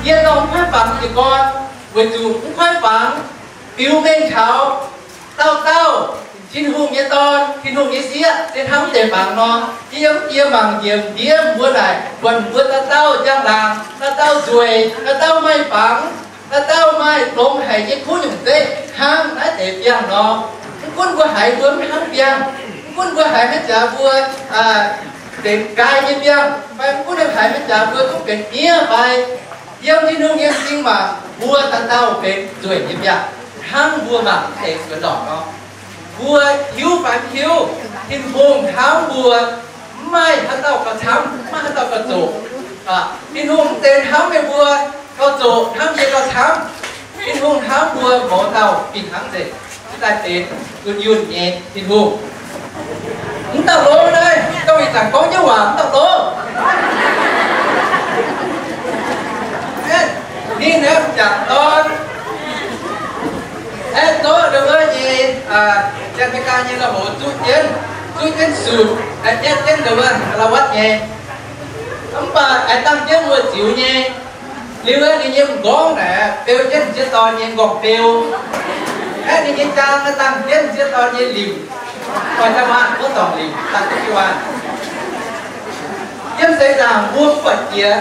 Yie dongh mv kuaaiv fangx jiez gorn, weic zuqc mv kuaaiv fangx biux mengh taux dauh dauh Tin-Hungh nyei dorn, Tin-Hungh nyei sieqv se hnangv deix fangx nor. Yie yiem, yie mangc njiec ndiev mbuo naaic, buatc mbuo dauh dauh njang-laangc, dauh dauh nzueic, dauh dauh maaih fangx, dauh dauh maaih longx haic nyei kuv nyungc zeiv hnangv naaiv deix biangh nor. Mv gunv mbuo haiz mbuo mv hnangv biangh, mv gunv mbuo haiz maiv jaax mbuo benx nqaai nyei biangh, fai mv gunv haiz maiv jaax mbuo duqv benx miev fai yiem Tin-Hungh nyei m'zing mangc, mbuo dauh dauh benx nzueic nyei biangh hnangv mbuo mangc deix nzuonx lorngc nor. Mbuo hiuv fai mv hiuv, Tin-Hungh hnamv mbuo, mv maaih haaix dauh gauh camv, mv maaih haaix dauh gauh zoqc. Tin-Hungh mv zeiz hnamv meih mbuo gauh zoqc, hnamv yie gauh camv. Tin-Hungh hnamv mbuo mouz dauh fih hnangv nzengc, daaih benx dunh yunh nyei Tin-Hungh. Mv dauh lov naaiv, dongh ih zanc gorngv nyei waac mv dauh lov. Ninh aeqv, m'jangc dorn aeqv, zorqv ndau wuov nyei, Janx-Meigaa nyei la'hox zuqv jienv, zuqv jienv sutc, aeqv, jienv ndau wuov la'watv nyei. Mv baac aeqv, dangh jienv wuov ziux nyei. Liuz aeqv, ninh nyei m'nqorngv naaic beu jienv m'sieqv dorn nyei m'nqorngv-beu. Aeqv, ninh nyei jaang dangh jienv m'sieqv dorn nyei limc. Oix daaih maanh wuov dorngc limc dangh jienv jienv waanh. Yiem seix zaangc mbuo mv buatc jiex,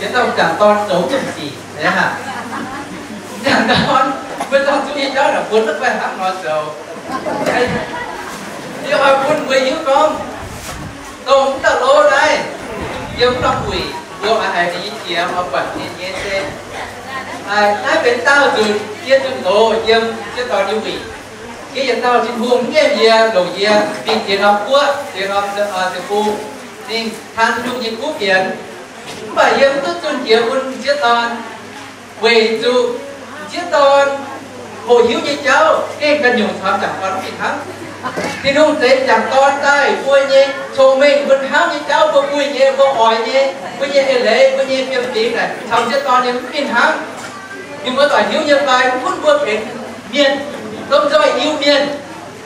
yietc dauh m'jangc dorn zoux nyungc sic. M'jangc dorn, mbuo dorh zuqv nyei jauv naaic bun mv baac hnangv nor zoux. Yie oix bun mbuo hiuv gorngv, dongh mv dauh lov naaiv, yiem mv norm wuic mbuo oix haiz ninh nyei qiex oix buatc ninh nyei se, naaiv benx daauh nzunc yie zunh doz yiem m'sieqv dorn nyei wuic. Yie yietc dauh Tin-Hungh mv nqemh yie, longc yie mingh ziex norm guoqv, ziex norm ziangh bung, mingh taan Tin-Hungh nyei kuv fienx. Mv baac yie mv duqv zunh jiex bun m'sieqv dorn, weic zuqc m'sieqv dorn hoqc hiuv nyei jauv gengh ganh nyungc caux m'jangc dorn mv fih hnangv. Tin-Hungh zeix m'jangc dorn daaih, mbuo nyei cong-mengh, mbuo hnamv nyei jauv, mbuo buih nyei, mbuo oix nyei, mbuo nyei eix leiz, mbuo nyei fiem-fingx naaic caux m'sieqv dorn nyei mv fih hnangv. Ninh mbuo doic hiuv nyei fai? Mv gunv mbuo benx mienh, lomh nzoih Iu-Mienh,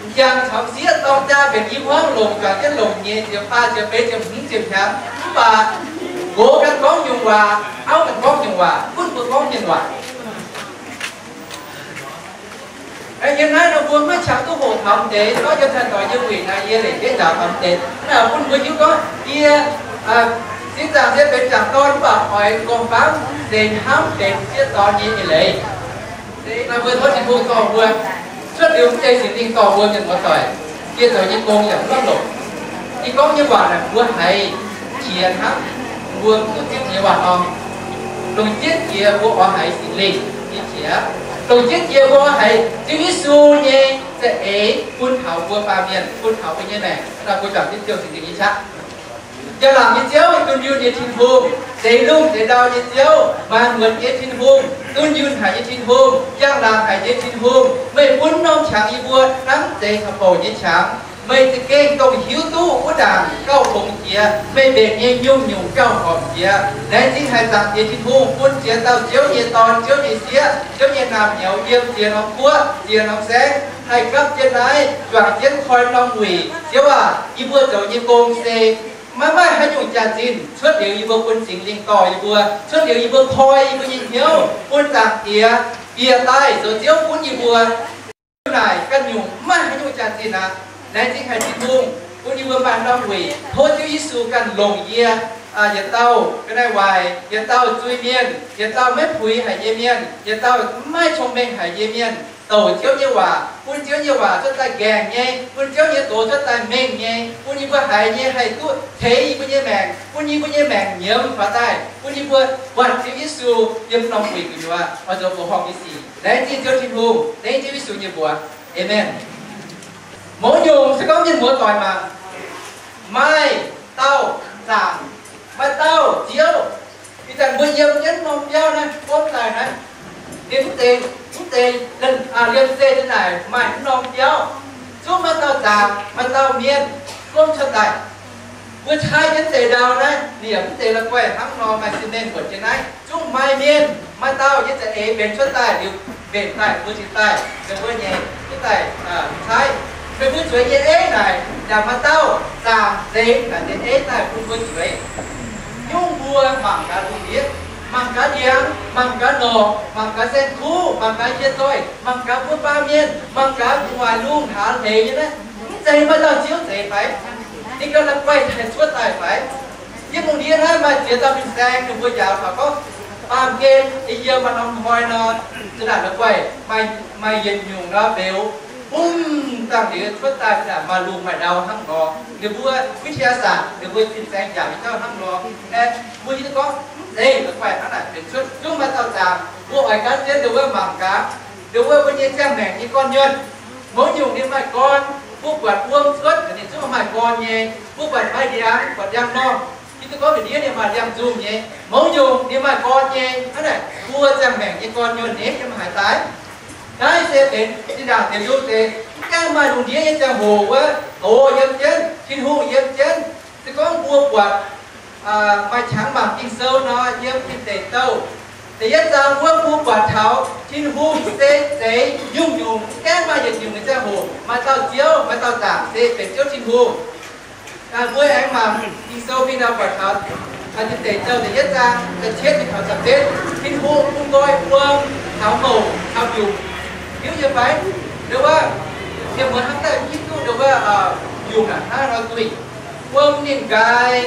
m'jangc caux m'sieqv dorng jaa benx i hmuangv longc, juangc jienv longc nyei, ziepc faah, ziepc feix, ziepc hmz, ziepc hnyangx, mv baac nqox ganh gorngv nyungc waac, auv ganh gorngv nyungc waac, mv gunv mbuo gorngv mienh waac. Yiem naaiv nor mbuo maiv qangx duqv hoqc taux m'deix, gorngv yiem cien-doic nyei wuic naaic yie leiz jienv njaaux taux m'deix. Naaic bun mbuo hiuv gorngv yie, aa, sin zaangc yie benx m'jangc dorn mv baac oix m'nqorngv-famv nzengc hnamv benx m'sieqv dorn nyei eix leiz. Naaiv mbuo tov Tin-Hungh dorh mbuo cuotv liuz mv deix Singx Lingh dorh mbuo mienh muoz-doic, yie zoux nyei gong yaac mv lamh longc. Yie gorngv nyei waac naaic mbuo haiz qiex hnangv mbuo duqv zipv nyei waac nor. Longc jienv jiex mbuo oix haiz Singx Lingh nyei qiex. Longc jienv jiex mbuo oix haiz Ziouv Yesu nyei za'eix bun taux mbuo baamh mienh, bun taux mbuo nyei maengc. Naaiv mbuo juangc jienv Ziouv Singx Lingh nyei qaqv. Njang-laangc nyei Ziouv, dunh yunh nyei Tin-Hungh, zeix lungh zeix ndau nyei Ziouv, maanc muotc nyei Tin-Hungh, dunh yunh haic nyei Tin-Hungh, njang-laangc haic nyei Tin-Hungh, meih bun norm qangx yie mbuo hnangv zeix caux bouc nyei qangx. Meih za'gengh dongh hiuv duqv wuov ndaangc gauh fongx jiex, meih mbenc nyei nyungc-nyungc gauh horpc jiex. Laengz zingh haic Zaangc Diex Tin-Hungh bun ziex dauh Ziouv nyei dorn, Ziouv nyei sieqv, Ziouv nyei naamh nyouz yiem ziex norm guoqv, ziex norm saengv, haih gapv jienv naaiv juangc jienv koi norm wuic. Ziouv aac, yie mbuo zoux nyei gong se maiv maaih haaix nyungc jaax-zinh. Cuotv liuz yie mbuo bun Singx Lingh dorh yie mbuo, cuotv liuz yie mbuo koi yie mbuo nyei hnyouv bun Zaangc Diex bieqc daaih zoux Ziouv gunv yie mbuo. Naaic ganh nyungc maiv maaih haaix nyungc jaax-zinh aqv. Laengz zingh haic Tin-Hungh bun yie mbuo maaih norm wuic. Tov Ziouv Yesu ganh longc yie, yietc dauh ga'naaiv-waaic, yietc dauh zuiz-mienh, yietc dauh maiv puix haic nyei mienh, yietc dauh maiv cong-mengh haic nyei mienh, douc Ziouv nyei waac, bun Ziouv nyei waac cuotv daaih nqaengc nyei, bun Ziouv nyei doz cuotv daaih mengh nyei, bun yie mbuo haiz nyei haih duqv teix yie mbuo nyei maengc, bun yie mbuo nyei maengc nyiemz faaux daaih, bun yie mbuo buatc Ziouv Yesu yiem norm wuic gu'nyuoz oix zoux mbuoqc horngh nyei sic. Laengz zingh Ziouv Tin-Hungh, laengz Ziouv Yesu nyei mbuox. Aamen. Mouz nyungc se gorngv mienh muoz-doic mangc, maaih dauh zaangc, maaih dauh Ziouv. Ih zanc mbuo yiem jienv norm biauv naaiv, gomv daaih naaiv, ninh mv zeiz, mv zeiz liemh zeih naaic maaih mv norm biauv. Zungv maaih dauh zaangc, maaih dauh mienh gomv cuotv daaih. Mbuo caaiv jienv deix ndau naaiv, ninh yaac mv zeiz la'guaih hnangv nor maaih cement buatc jienv naaiv. Zungv maaih mienh, maaih dauh nyei za'eix benx cuotv daaih liuz mbenc daaih mbuo cingx daaih, mbuo nyei cuotv daaih caaiv. Meih mbuo zueiz nyei eiv naaic yaac maaih dauh zaangc zeix naaic nyei eiv daaih bun mbuo zueiz. Nyungc mbuo mangc gaax lungh ndiev. Mangc gaax ndiangx, mangc gaax norqc, mangc gaax saeng-kuv, mangc gaax yie zoih, mangc gaax mbuo baamh mienh, mangc gaax gu'nguaaic lungh hlaax hleix nyei naaiv, mv zeiz maaih dauh Ziouv zeix fai? Ninh ganh la'guaih taaih cuotv daaih fai? Yiem lungh ndiev naaiv maaih ziex dauh fin-saeng ninh mbuo njaaux taux gorngv, baamh gen yiem maaih norm hnoi nor, za'naaic la'guaih maaih, maaih yietc nyungc nor mbeux bumv dangh liuz cuotv daaih za'naaic maaih lungh maaih ndau hnangv nor. Ninh mbuo วิทยาศาสตร์ ninh mbuo fin-saeng njaaux nyei jauv hnangv nor. Aeqv, mbuo hiuv duqv gorngv mv zeiz la'guaih hnangv naaic benx cuotv. Zungv maaih dauh zaangc mbuo oix gaanv jienv ndongc wuov mangc gaax, ndongc wuov mbuo nyei ziangh maengc nyei gorn-nyuonh. Mouz nyungc ninh maaih gorn, mbuo buatc wuom cuotv ninh zungv maaih gorn nyei. Mbuo buatc maaih ndiangx, buatc ndiangx-normh, hiuv duqv gorngv ndiev ninh maaih ndiangx-nzungh nyei. Mouz nyungc ninh maaih gorn nyei. Hnangv naaic mbuo ziangh maengc nyei gorn-nyuonh ninh yiem haaix daaih? Naaiv se benx zinh ndaangc Diex Nduqc deix. Mv gaengh maaih lungh ndiev nyei ziangh hoc wuov, doz yiem jienv, Tin-Hungh yiem jienv. Se gorngv mbuo buatc maaih qangx mangc Ging-Sou nor, yiem Tin Deic Douh da'yietv zaang wuov mbuo buatc taux Tin-Hungh se zeix nyungc-nyungc, mv gaengh maaih yietc nyungc nyei ziangh hoc maaih dauh Ziouv, maaih dauh zaangc se benx Ziouv Tin-Hungh. Mbuo aengx mangc Ging-Sou fih ndau buatc taux Tin Deic Douh da'yietv zaang da'cietv mingh taux da'betv, Tin-Hungh bun nqoi wuom caux mouc caux mbiungc. Hiuv nyei fai? Ndongc wuov, mienh muoz hnamv daaih mv hiuv duqv ndongc wuov mbiungc aac, hnangv nor duih. Wuom ninh nqaai,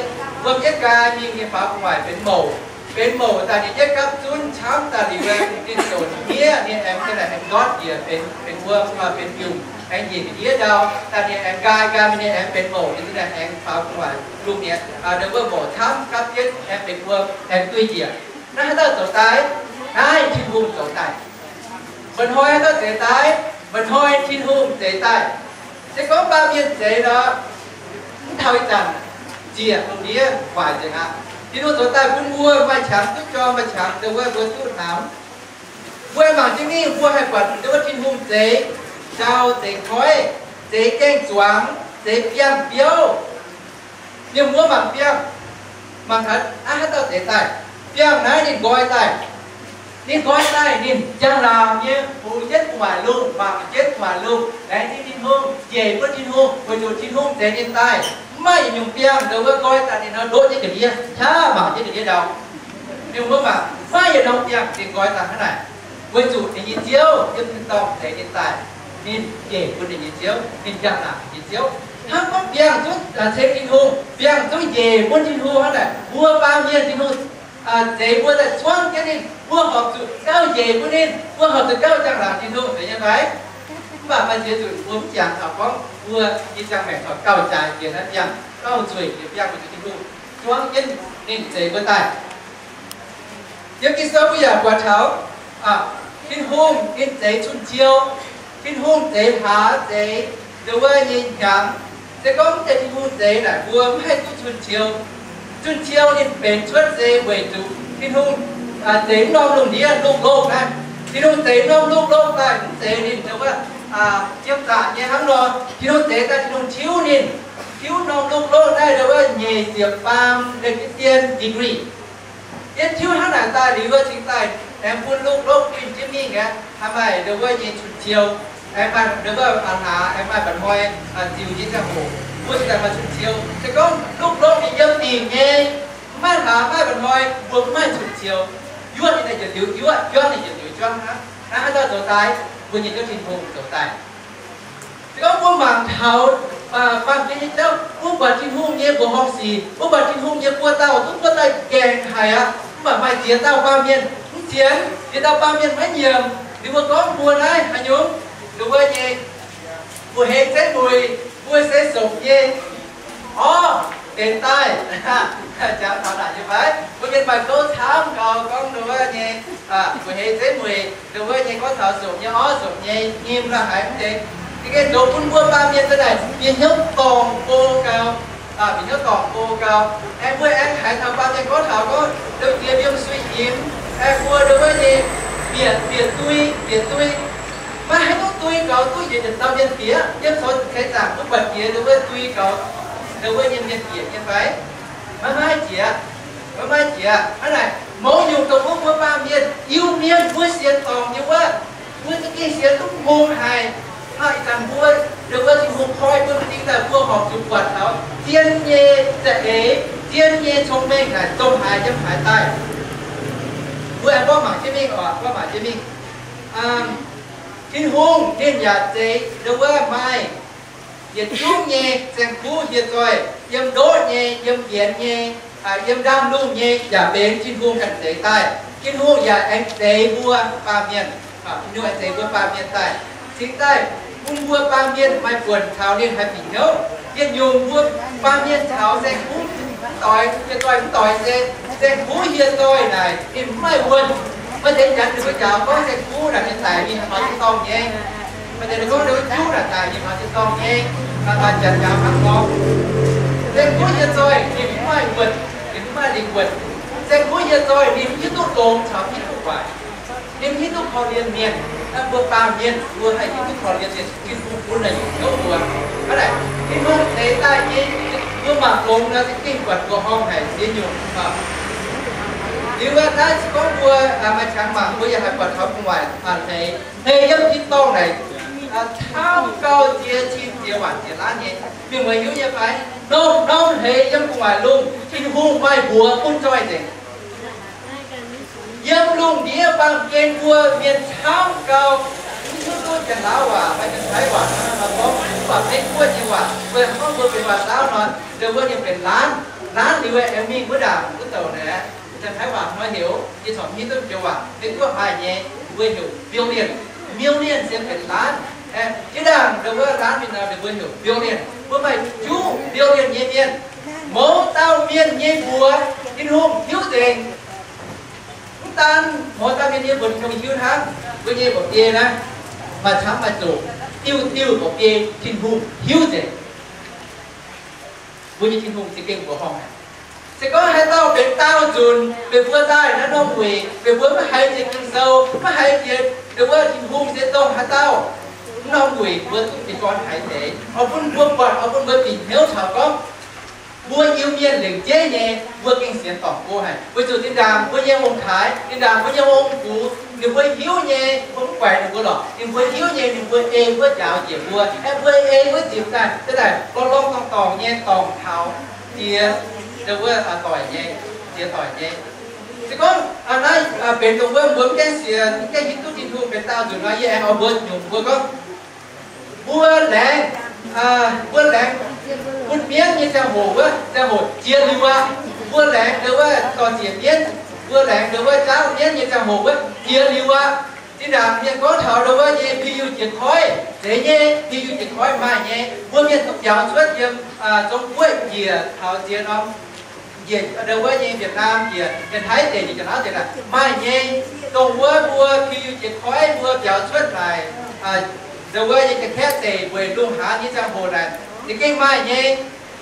wuom yietv nqaai mingh ninh faaux gu'nguaaic benx mouc. Benx mouc daaih ninh yietv gapv zunv camv daaih liuz, ninh ziouc hniev, ninh aengx ga'naaiv aengx ndortv njiec benx, benx wuom, benx mbiungc, aengx njiec ga'ndiev ndau. Daaih ninh aengx nqaai, nqaai mingh ninh aengx benx mouc, ninh ziouc aengx faaux gu'nguaaic lungh mi'aqv. Ndongc wuov mouc camv gapv jienv aengx benx wuom aengx duih njiec. Naaiv haaix dauh zoux daaih? Naaiv Tin-Hungh zoux daaih. Mba'hnoi haaix dauh zeix daaih? Mba'hnoi Tin-Hungh zeix daaih. Se gorngv baamh mienh zeix nor, mv taux ih zanc ziec lungh ndiev waaic nzengc aqv. Tin-Hungh zoux daaih bun mbuo maaih qangx duqv jorm, maaih qangx ndongc wuov mbuo duqv hnamv. Mbuo mangc jienv mingh mbuo haih buatc ndongc wuov Tin-Hungh zeix jauv, zeix koiv, zeix gaeng-zuangx, zeix biangh biouv. Mienh muoz mangc biangh, mangc gaax aqv, haaix dauh zeix daaih? Biangh naaiv ninh nqoi daaih. Ninh nqoi daaih ninh njang-laangc nyei bungx jienv gu'nguaaic lungh, mangc jienv gu'nguaaic lungh, laengz zingh Tin-Hungh, njiec bun Tin-Hungh, weic zuqc Tin-Hungh zeix ninh daaih. Mv maaih yietc nyungc biangh ndongc wuov nqoi daaih ninh nor ndotv jienv ga'ndiev, qaqv mangc jienv ga'ndiev ndau. Mienh muoz mangc, mv maaih yietc norm biangh ninh nqoi daaih hnangv naaic, weic zuqc ninh nyei Ziouv yiem tin-dorngh zeix ninh daaih. Ninh njiec bun ninh nyei Ziouv, ninh njang-laangc ninh nyei Ziouv. Hnangv gorngv biangh zungv ceng Tin-Hungh, biangh zungv njiec bun Tin-Hungh hnangv naaic, mbuo baamh mienh Tin-Hungh zeix mbuo daaih zuangv jienv ninh, mbuo horpc zuqc gauh njiec bun ninh, mbuo horpc zuqc gauh njang-laangc Tin-Hungh, zeiz nyei fai? Mv baac maaih ziex nzunc mbuo mv jangx taux gorngv mbuo nyei ziangh maengc horpc gauh jaaix jiex naaiv biangh, gauh nzueic jiex biangh, weic zuqc Tin-Hungh zuangv jienv ninh zeix mbuo daaih. Yiem Ging-Sou mbuo yaac buatc taux Tin-Hungh ninh zeix cun-ciou. Tin-Hungh zeix hlaax, zeix ndongc wuov nyei hnyangx. Se gorngv mv zeiz Tin-Hungh zeix naaic, mbuo mv haih duqv cun-ciou. Cun-ciou ninh benx cuotv se weic zuqc Tin-Hungh zeix mv norm lungh ndiev lungh loh naaiv. Tin-Hungh zeix mv norm lungh loh daaih, mv zeiz ninh ndongc wuov jiem zaangc nyei hnangv nor. Tin-Hungh zeix daaih, Tin-Hungh tiuv ninh, tiuv norm lungh loh naaiv ndongc wuov nyic ziepc faam leiz-fien degree. Yiem tiuv hnangv naaic daaih liuz, cingx daaih aengx bun lungh loh bun jienv mingh aqv. Haih maaih ndongc wuov nyei cun-ciou, aengx maaih ndongc wuov hlaax, aengx maaih mba'hnoi ziux nyei ziangh hoc, mbuo cingx daaih maaih cun-ciou. Se gorngv lungh loh ninh yiem dingc nyei, mv maaih hlaax, mv maaih mba'hnoi, mbuo mv maaih cun-ciou. Yuoqv ninh yietc liuz yuoqv, juangv ninh yietc liuz juangv hnangv. Naaiv haaix dauh zoux daaih? Mbuo nyei Ziouv Tin-Hungh zoux daaih. Se gorngv mbuo mangc taux baamh gen nyei jauv, mbuo buatc Tin-Hungh nyei mbuoqc horngh sic, mbuo buatc Tin-Hungh nyei buoz-dauh duqv buoz-dauh gaengh haic aqv. Mv baac maaih ziex dauh baamh mienh mv sienx, ziex dauh baamh mienh maiv nyiemc. Ninh mbuo gorngv mbuo naaiv haaix nyungc? Ninh mbuo nyei mbuoqc hei zeiv mueic, mbuo se sopc nyei orv benx daaih. Jangx taux naaic nyei fai? Mbuo mienh maaih gouv camv gau gorngv ninh mbuo nyei mbuoqc hei zeiv mueic, ninh mbuo nyei gorngv taux sopc nyei orv, sopc nyei nyim la'haic mv deix. Ninh gengh zoux bun mbuo baamh mienh daaih naaic bieqc hnyouv dorngc go gau, bieqc hnyouv dorngc go gau. Aengx mbuo aengx haiz taux baamh mienh gorngv taux gorngv, dongh jiex mbiungc suiv-imx, aengx mbuo ninh mbuo nyei bieqc, bieqc dui, bieqc dui. Maiv haih duqv dui gaux duqv yietc dauh mienh bieqc. Yiem coux seix zaangc mbuo buatc jiex ninh mbuo dui gaux ninh mbuo nyei mienh bieqc nyei fai? Maiv maaih jiex. Maiv maaih jiex. Hnangv naaic, mouz nyungc dongh wuov mbuo baamh mienh, Iu-Mienh, mbuo sienx dorngc nyei wuov, mbuo za'gengh sienx duqv hngongx haic. Hnangv ih zanc mbuo, ninh mbuo Tin-Hungh koi mbuo mingh daaih, mbuo horpc zuqc buatc taux zien nyei za'eix, zien nyei cong-mengh naaic zong haaix yiem haaix daaih. Mbuo aengx gorngv mangc jienv mingh oc, gorngv mangc jienv mingh. Tin-Hungh ninh yaac zeiz ndon wuov maaih yietc zungv nyei saeng-kuv hieh zoih, yiem ndortv nyei, yiem njiec nyei, yiem ndaamv-lungh nyei, yaac benx Tin-Hungh ganh zeix daaih. Tin-Hungh yaac aengx zeix mbuo baamh mienh, Tin-Hungh aengx zeix mbuo baamh mienh daaih. Cingx daaih bun mbuo baamh mienh maaih buonc taux ninh haih bieqc hnyouv. Yietc nyungc mbuo baamh mienh taux saeng-kuv mv doix, hieh zoih mv doix se, saeng-kuv hieh zoih naaic ninh mv maaih wuonh. Maaih deix janx ninh mbuo njaaux gorngv saeng-kuv naaic ninh daic mingh taux tin-dorngh nyei. Maaih deix ninh gorngv ndon wuov juv naaic daic mingh taux tin-dorngh nyei. Maaih janx njaaux hnangv nor. Saeng-kuv hieh zoih ninh mv maaih wuonh, ninh mv maaih lingh wuonh. Saeng-kuv hieh zoih ninh mv hiuv duqv longx caux hiuv duqv waaic. Ninh mv hiuv duqv korv-lienh mienh. Mbuo baamh mienh mbuo haih hiuv duqv korv-lienh mienh, Tin-Hungh bun naaic nyungc hnyouv mbuo. Hnangv naaic, Tin-Hungh zeix daaih nyei, mbuo mangc longx nor, za'gengh buatc mbuo horngh haic ziex nyungc. Liuz wuov naaiv se gorngv mbuo maaih qangx mangc, mbuo yaac haih buatc taux gu'nguaaic hleix, hleix yiem tin-dorngh naaic, camv gau ziex cin ziex waanc ziex laanv nyei. Mienh mueiz hiuv nyei fai? Norm-norm hleix yiem gu'nguaaic lungh Tin-Hungh maaih mbuox bun zoih nzengc. Yiem lungh ndiev baamh gen mbuo mienh camv gau, mv hiuv duqv Janx-Laauv waac fai Janx-Taiv waac hnangv nor gorngv, mv baac Meiv-Guoqv nyei waac, mbuo hnangv mbuo benx waac-saauv nor, ndon wuov ninh benx laanv, laanv liuz aengx mingh wuov ndaangc wuov douc naaic, Janx-Taiv waac hnoi heuc, yie corc mv hiuv duqv joux waac, Meiv-Guoqv maaih nyei, ninh mbuo heuc billion, million se benx laanv. Jiex ndaangc ndon wuov laanv mingh nor ninh mbuo heuc billion. Mbuo maaih juqv billion nyei mienh. Mouz dauh mienh nyei mbuox Tin-Hungh hiuv nzengc. Mv daan mouz dauh mienh nyei mbuox Tin-Hungh hiuv hnangv, mbuo nyei mba'biei naaiv maaih camv maaih doqc, diuh diuh mba'biei Tin-Hungh hiuv nzengc. Mbuo nyei Tin-Hungh za'gengh mbuoqc horngh haic. Se gorngv haaix dauh benx daauh nzunc, meih mbuo daaih naaiv norm wuic, meih mbuo maiv haiz jiex Ging-Sou, maiv haiz jiex ndon wuov Tin-Hungh se dongh haaix dauh, mv norm wuic mbuo zungv jiez gorn haiz deix. Oix bun mbuo buatc, oix bun mbuo bieqc hnyouv taux gorngv mbuo Iu-Mienh lengc jeiv nyei, mbuo gengh sienx dorngc go haic, weic zuqc zinh ndaangc mbuo nyei ong-taaix, zinh ndaangc mbuo nyei ong-gux, ninh mbuo hiuv nyei, mbuo mv guaix ninh mbuo lorqc. Ninh mbuo hiuv nyei, ninh mbuo ei wuov njaaux njiec mbuo, aeqv, mbuo ei wuov ziepc daaih, daaih lorz lorz dorngc dorngc nyei dorngc taux ziex, ndon wuov doic nyei, ziex doic nyei. Se gorngv naaiv benx dongh wuov mbuo mv gaengh sienx, mv gaengh hiuv duqv Tin-Hungh benx daauh nzunc nor, yie aengx oix mbuox nyungc mbuo gorngv, mbuo laengz, mbuo laengz bun mienv nyei ziangh hoc wuov, ziangh hoc jiex liuz aqv. Mbuo laengz ndon wuov dorh ziec mienv, mbuo laengz ndon wuov jaauv mienv nyei ziangh hoc wuov jiex liuz aqv. Zinh ndaangc mienh gorngv taux ndon wuov nyei P U jiex koiv, zeiz nyei, P U jiex koiv maaih nyei. Mbuo mienh duqv biaux cuotv yiem Zong-Guoqv njiec taux ziex norm njiec, ndon wuov nyei Việt Nam njiec, Janx-Taiv deic, Janx-Laauv deic, maaih nyei. Dongh wuov mbuo P U jiex koiv mbuo biaux cuotv naaic, ndon wuov nyei Janx-Kaeqv deic weic lungh haanz nyei ziangh hoc naaic, za'gengh maaih nyei.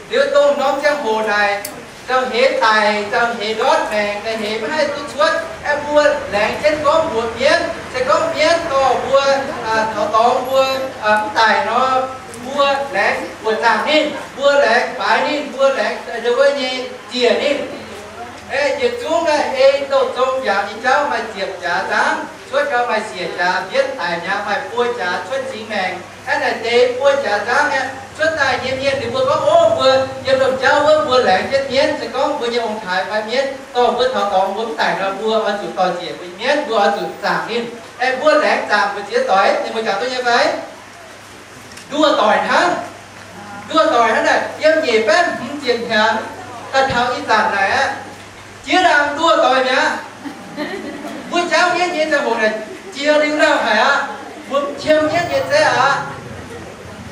Liuz dongh norm ziangh hoc naaic, zaux heix daic, zaux heix ndortv maengc, zaux heix maiv haih duqv cuotv. Aeqv, mbuo laengz jienv gorngv mbuox mienv, se gorngv mienv dorh mbuo taux dorngx mbuo mv daic nor, mbuo laengz buoqc zaangc ninh, mbuo laengz baaix ninh, mbuo laengz ndon wuov nyei ziec ninh. Aeqv, yietc zungv naaiv ei douh zong mbiaangx nyei jauv maaih ziepc jaax nzangv, cuotv gau maaih siec jaax, mienv daic mi'aqv, maaih buo jaax cuotv cingx maengc. Aeqv, naaic deix buo jaax nzangv aeqv, cuotv daaih nyei mienh ninh mbuo gorngv, ov, mbuo yiem domh jauv wuov mbuo laengz jienv mienv, se gorngv mbuo nyei ong-taaix fai mienv dorh mbuo taux dorngx mbuo mv daic nor, mbuo oix zuqc dorh ziec mbuo nyei mienv, mbuo oix zuqc zaangc ninh. Aeqv, mbuo laengz zaangc mbu'ziex doic, ninh mbuo jangx duqv nyei fai? Nduoh doic hnangv. Nduoh doic hnangv naaic, yiem nyeic baeqv hmz ziepc hnyangx daaih taux ih zanc naaic aqv, jiex ndaangc nduoh doic mi'aqv. Mbuo jauv mienv nyei ziangh hoc naaic, jiex liuz lauh haic aqv. Mbuo mv qiemx mienv nyei zeiv aqv.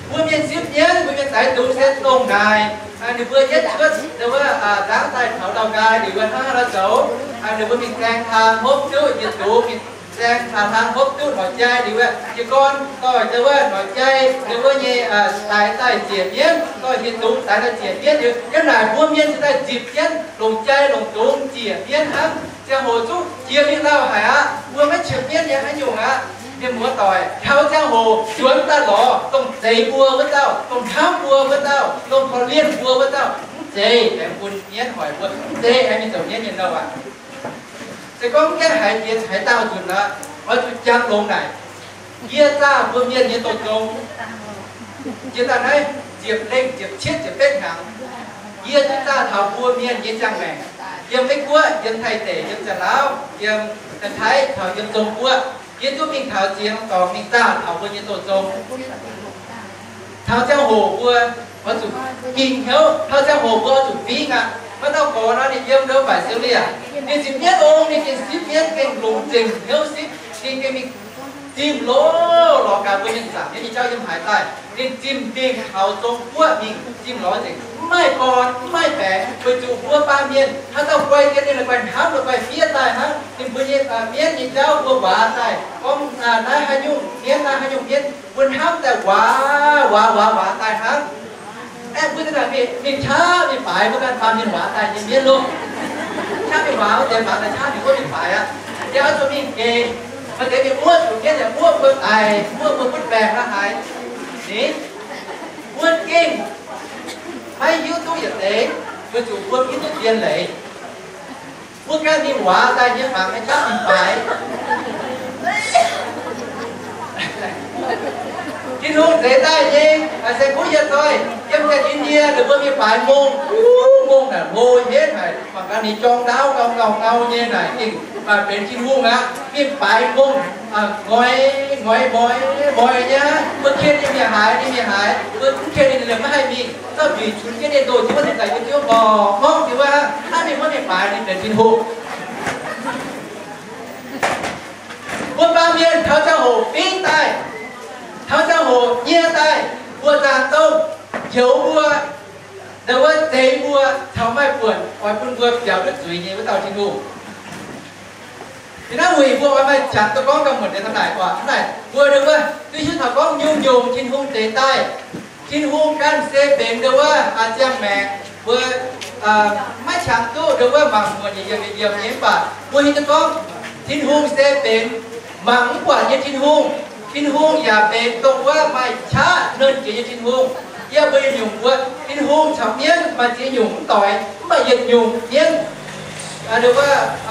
Mbuo mienh sipv mienv, mbuo mienh daix dungz se dongh naaic, ninh mbuo yietv cuotv ndon wuov nzangv daaih taux Lào Cai liuz wuov hnangv haaix nor zoux, ninh mbuo mingh zaeng taan hopv duqv yietc dungz, mingh zaeng taan hnangv hopv duqv norm jai liuz wuov, jiez gorn dorh ndon wuov norm jai ndon wuov nyei daix daaih ziec mienv, dorh yietc dungz daix daaih ziec mienv liuz, yiem naaic mbuo mienh se daaih nzipc jienv longc jai longc dungz ziec mienv hnangv. Ziangh hoc zungv jiex liuz lauh haic aqv. Mbuo maiv qiemx mienv nyei haaix nyungc aqv. Mienh muoz doic, taux ziangh hoc nzuonx daaih lorz dongh zeix mbuo wuov dauh, dongh hnamv mbuo wuov dauh, dongh korv-lienh mbuo wuov dauh, mv zeiz aengx bun mienv hoic mbuo, mv zeiz aengx mingh zoux mienv nyei nouh aqv. Se gorngv mv gaengh haiz jiex haaix dauh nzunc aqv, oix zuqc jangx longx naaic. Yie zaah mbuo mienh nyei douz zong, jiex daaih naaiv ziepc lengh ziepc cietv ziepc betv hnyangx, yie duqv zaah taux mbuo mienh nyei ziangh maengc, yiem Meiv Guoqv, yiem Taiv deic, yiem Janx-Laauv, yiem Taiv taux yiem Zong-Guoqv, yie duqv mingh taux ziex norm dorngx mingh zaah taux mbuo nyei douz zong. Taux ziangh hoc mbuo oix zuqc gingh hnyouv, taux ziangh hoc mbuo oix zuqc fingx aqv. Maiv dauh gorx nor ninh yiem ndouv mbaaic Seuv Liev, ninh ziepc mienv ong, ninh gengh sipv mienv, gengh longc zengc hnyouv sipv, ninh gengh mingh zimh loz lorz gaax mbuo mienh zaangc mienv nyei jauv yiem haaix daaih. Ninh zimh mingh taux Zong-Guoqv mingh zimh lorz nzengc, mv maaih gorn mv maaih baengx, weic zuqc mbuo baamh mienh haaix dauh guai dien ninh la'guaih hnamv la'guaih fiev daaih hnangv. Ninh mbuo nyei mienv nyei jauv mbuo waac daaih gorngv naaiv haaix nyungc mienv, naaiv haaix nyungc mienv, mbuo hnamv daaih waac waac waac waac daaih hnangv. Aeqv, mbuo daaih mingh qaqv mingh baaix mbuo ganh baamh mienh waac daaih nyei mienv loh. Qaqv mingh waac wuov deix mangc daaih qaqv mingh wuov mingh baaix aqv. Yaac oix zuqc mingh gec, maaih deix mingh muoqv zuqc mienv yaac muoqv mbuo aic, muoqv mbuo butv baengc aqv haaix. Ni, mbuo gengh maiv hiuv duqv yietc deix, weic zuqc mbuo hiuv duqv zien leiz. Mbuo ganh mingh waac daaih nyei mangc nyei qaqv mingh baaix. Tin-Hungh zeix daaih nyei, se kuv yie doic, yiem ganh Indie ninh mbuo mingh baaix ngongh, ngongh naaic hlo henv haic, mangc gaax ninh jorng ndaauv ngau ngau ngau nyei naaic, gengh maaih benx Tin-Hungh aqv. Mingh baaix ngongh, ngoix ngoix mboix mboix nyei, mbuo ken ninh mingh haaix, ninh mingh haaix, mbuo mv ken ninh, ninh maiv haih mingh. Zauh nzueic cunx jienv ninh ndoh jienv wuov, ninh daaih jienv ziouv ngorc ngorngv jienv wuov, naaiv ninh maiv mingh baaix, ninh benx Tin-Hungh. Mbuo baamh mienh taux ziangh hoc fingx daaih, taux ziangh hoc nyie daaih, mbuo zaangc dongh njoux mbuo, ndau wuov zeix mbuo caux maaih buonc oix bun mbuo biaux duqv zuiz nyei wuov dauh Tin-Hungh. Ih hnoi wuic mbuo oix maaih qangx duqv gorngv gauh muonc deix daaih naaic, mbuo ndau wuov duqv hiuv taux gorngv nyungc-nyungc Tin-Hungh zeix daaih. Tin-Hungh ganh se benx ndau wuov ziangh maengc, mbuo maiv qangx duqv ndau wuov mangc muonc yiemc yiemc nyei, mv baac mbuo hiuv duqv gorngv Tin-Hungh se benx mangc mv buatc nyei Tin-Hungh. Tin-Hungh yaac benx dongh wuov maaih qaqv nernh jiex nyei Tin-Hungh. Yie mbuo nyungc mbuo, Tin-Hungh caux mienv maaih ziex nyungc mv doix, mv baac yietc nyungc mienv,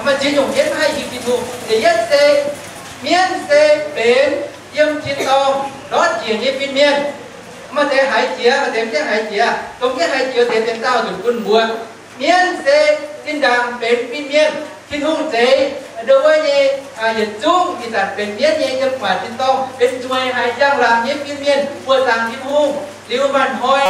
maaih ziex nyungc mienv maiv haih hiuv Tin-Hungh. Da'yietv se mienv se benx yiem tin-dorngh ndortv njiec nyei fin-mienh. Maaih deix haiz jiex, maaih deix mv gaengh haiz jiex. Dongh mv gaengh haiz jiex deix benx daauh nzunc bun mbuo. Mienv se zinh ndaangc benx fin-mienh. Tin-Hungh zeix ndau wuov nyei yietc zungv ih zanc benx mienv nyei yiem gu'nguaaic tin-dorngh benx nzueic haic njang-laangc nyei fin-mienh buoqc zaangc Tin-Hungh liuz, maaih hnoi